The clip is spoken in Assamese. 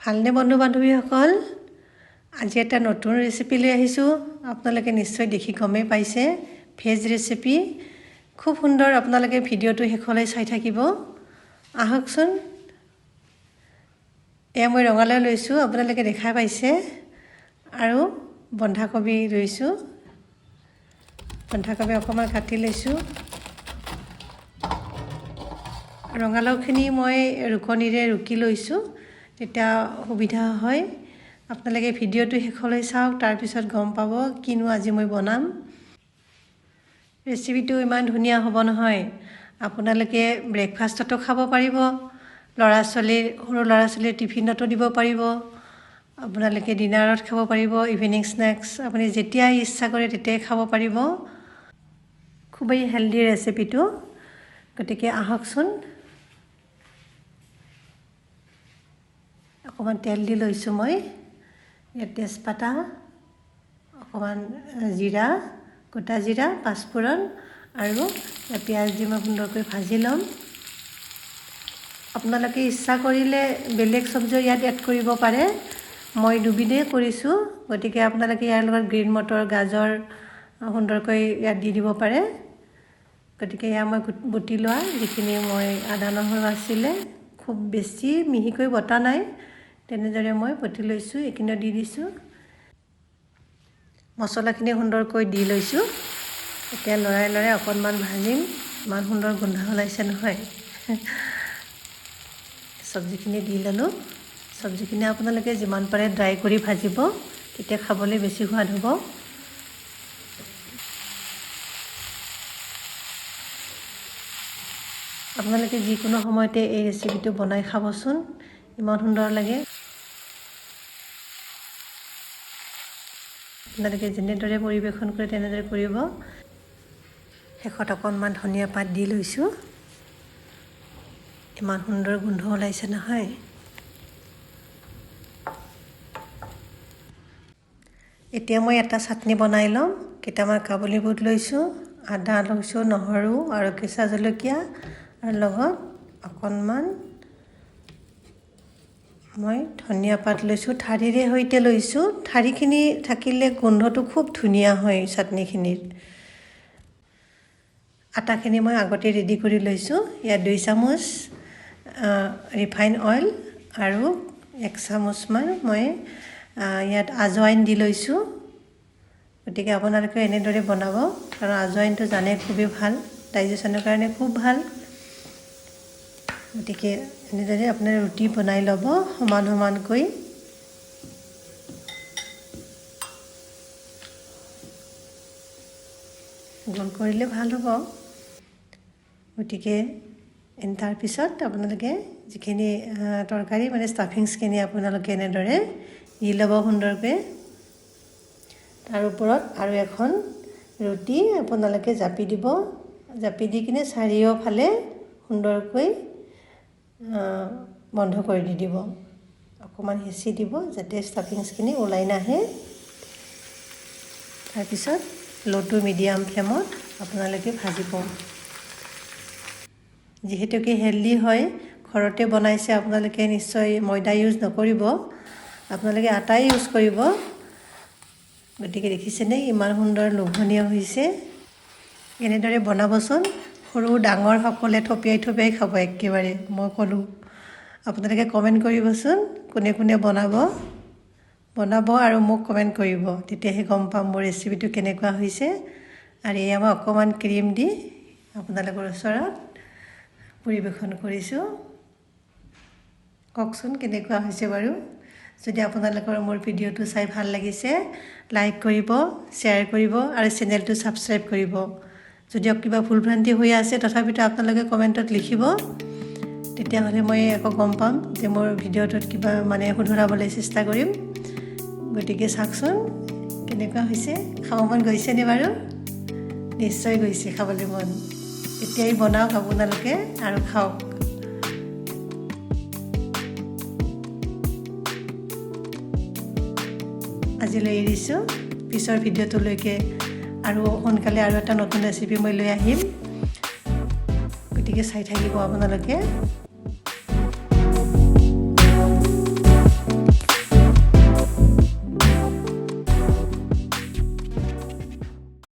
ভালনে বন্ধু বান্ধৱীসকল? আজি এটা নতুন ৰেচিপি লৈ আহিছোঁ। আপোনালোকে নিশ্চয় দেখি গমেই পাইছে, ভেজ ৰেচিপি খুব সুন্দৰ। আপোনালোকে ভিডিঅ'টো শেষলৈ চাই থাকিব। আহকচোন, এয়া মই ৰঙালাও লৈছোঁ, আপোনালোকে দেখা পাইছে, আৰু বন্ধাকবি লৈছোঁ। বন্ধাকবি অকণমান কাটি লৈছোঁ। ৰঙালাওখিনি মই ৰুকনিৰে ৰুকি লৈছোঁ, তেতিয়া সুবিধা হয়। আপোনালোকে ভিডিঅ'টো শেষলৈ চাওক, তাৰপিছত গম পাব কিনো আজি মই বনাম। ৰেচিপিটো ইমান ধুনীয়া হ'ব নহয়, আপোনালোকে ব্ৰেকফাষ্টতো খাব পাৰিব, সৰু ল'ৰা ছোৱালীৰ টিফিনতো দিব পাৰিব, আপোনালোকে ডিনাৰত খাব পাৰিব, ইভিনিং স্নেক্স আপুনি যেতিয়াই ইচ্ছা কৰে তেতিয়াই খাব পাৰিব। খুবেই হেল্ডি ৰেচিপিটো, গতিকে আহকচোন। অকণমান তেল দি লৈছোঁ মই। ইয়াত তেজপাতা, অকণমান জিৰা, গোটা জিৰা, পাঁচফোৰণ আৰু পিঁয়াজ দি মই সুন্দৰকৈ ভাজি ল'ম। আপোনালোকে ইচ্ছা কৰিলে বেলেগ চব্জিও ইয়াত এড কৰিব পাৰে। মই দুবিধেই কৰিছোঁ, গতিকে আপোনালোকে ইয়াৰ লগত গ্ৰীণ মটৰ, গাজৰ সুন্দৰকৈ ইয়াত দি দিব পাৰে। গতিকে এয়া মই বটি লোৱা যিখিনি মই আদা নহৰু আছিলে, খুব বেছি মিহিকৈ বটা নাই, তেনেদৰে মই বটি লৈছোঁ, এইখিনিও দি দিছোঁ। মছলাখিনি সুন্দৰকৈ দি লৈছোঁ। এতিয়া লৰাই লৰাই অকণমান ভাজিম। ইমান সুন্দৰ গোন্ধ ওলাইছে নহয়। চব্জিখিনি দি ল'লোঁ। চব্জিখিনি আপোনালোকে যিমান পাৰে ড্ৰাই কৰি ভাজিব, তেতিয়া খাবলৈ বেছি সোৱাদ হ'ব। আপোনালোকে যিকোনো সময়তে এই ৰেচিপিটো বনাই খাবচোন, ইমান সুন্দৰ লাগে। আপোনালোকে যেনেদৰে পৰিৱেশন কৰে তেনেদৰে কৰিব। শেষত অকণমান ধনিয়া পাত দি লৈছোঁ। ইমান সুন্দৰ গোন্ধ ওলাইছে নহয়। এতিয়া মই এটা চাটনি বনাই ল'ম। কেইটামান কাবুলী বুট লৈছোঁ, আদা লৈছোঁ, নহৰু আৰু কেঁচা জলকীয়া, আৰু লগত অকণমান মই ধনিয়া পাত লৈছোঁ, ঠাৰিৰে সৈতে লৈছোঁ। ঠাৰিখিনি থাকিলে গোন্ধটো খুব ধুনীয়া হয় চাটনিখিনিৰ। আটাখিনি মই আগতে ৰেডি কৰি লৈছোঁ। ইয়াত 2 চামুচ ৰিফাইন অইল আৰু 1 চামুচমান মই ইয়াত আজৱাইন দি লৈছোঁ। গতিকে আপোনালোকে এনেদৰে বনাব, কাৰণ আজৱাইনটো জানে খুবেই ভাল, ডাইজেশ্যনৰ কাৰণে খুব ভাল। গতিকে এনেদৰে আপোনাৰ ৰুটি বনাই ল'ব সমান সমানকৈ। গোল কৰিলে ভাল হ'ব। গতিকে তাৰপিছত আপোনালোকে যিখিনি তৰকাৰী মানে ষ্টাফিংছখিনি আপোনালোকে এনেদৰে দি ল'ব সুন্দৰকৈ। তাৰ ওপৰত আৰু এখন ৰুটি আপোনালোকে জাপি দিব। জাপি দি কিনে চাৰিওফালে সুন্দৰকৈ বন্ধ কৰি দি দিব। অকণমান হেঁচি দিব যাতে ষ্টাফিংছখিনি ওলাই নাহে। তাৰপিছত ল' টু মিডিয়াম ফ্লেমত আপোনালোকে ভাজিব। যিহেতুকে হেল্ডি হয়, ঘৰতে বনাইছে, আপোনালোকে নিশ্চয় ময়দা ইউজ নকৰিব, আপোনালোকে আটাই ইউজ কৰিব। গতিকে দেখিছেনে ইমান সুন্দৰ লোভনীয় হৈছে। এনেদৰে বনাবচোন, সৰু ডাঙৰ সকলে থপিয়াই থপিয়াই খাব একেবাৰে। মই ক'লোঁ, আপোনালোকে কমেণ্ট কৰিবচোন কোনে কোনে বনাব আৰু মোক কমেণ্ট কৰিব, তেতিয়াহে গম পাম মোৰ ৰেচিপিটো কেনেকুৱা হৈছে। আৰু এয়া মই অকণমান ক্ৰীম দি আপোনালোকৰ ওচৰত পৰিৱেশন কৰিছোঁ। কওকচোন কেনেকুৱা হৈছে বাৰু। যদি আপোনালোকৰ মোৰ ভিডিঅ'টো চাই ভাল লাগিছে, লাইক কৰিব, শ্বেয়াৰ কৰিব আৰু চেনেলটো ছাবস্ক্ৰাইব কৰিব। যদি কিবা ভুল ভ্ৰান্তি হৈ আছে তথাপিতো আপোনালোকে কমেণ্টত লিখিব, তেতিয়াহ'লে মই আকৌ গম পাম যে মোৰ ভিডিঅ'টোত কিবা শুধৰাবলৈ চেষ্টা কৰিম। গতিকে চাওকচোন কেনেকুৱা হৈছে। খাব মন গৈছেনে বাৰু? নিশ্চয় গৈছে খাবলৈ মন। এতিয়াই বনাওক আপোনালোকে আৰু খাওক। আজিলৈ এৰিছোঁ, পিছৰ ভিডিঅ'টোলৈকে আৰু সোনকালে আৰু এটা নতুন ৰেচিপি মই লৈ আহিম। গতিকে চাই থাকিব আপোনালোকে।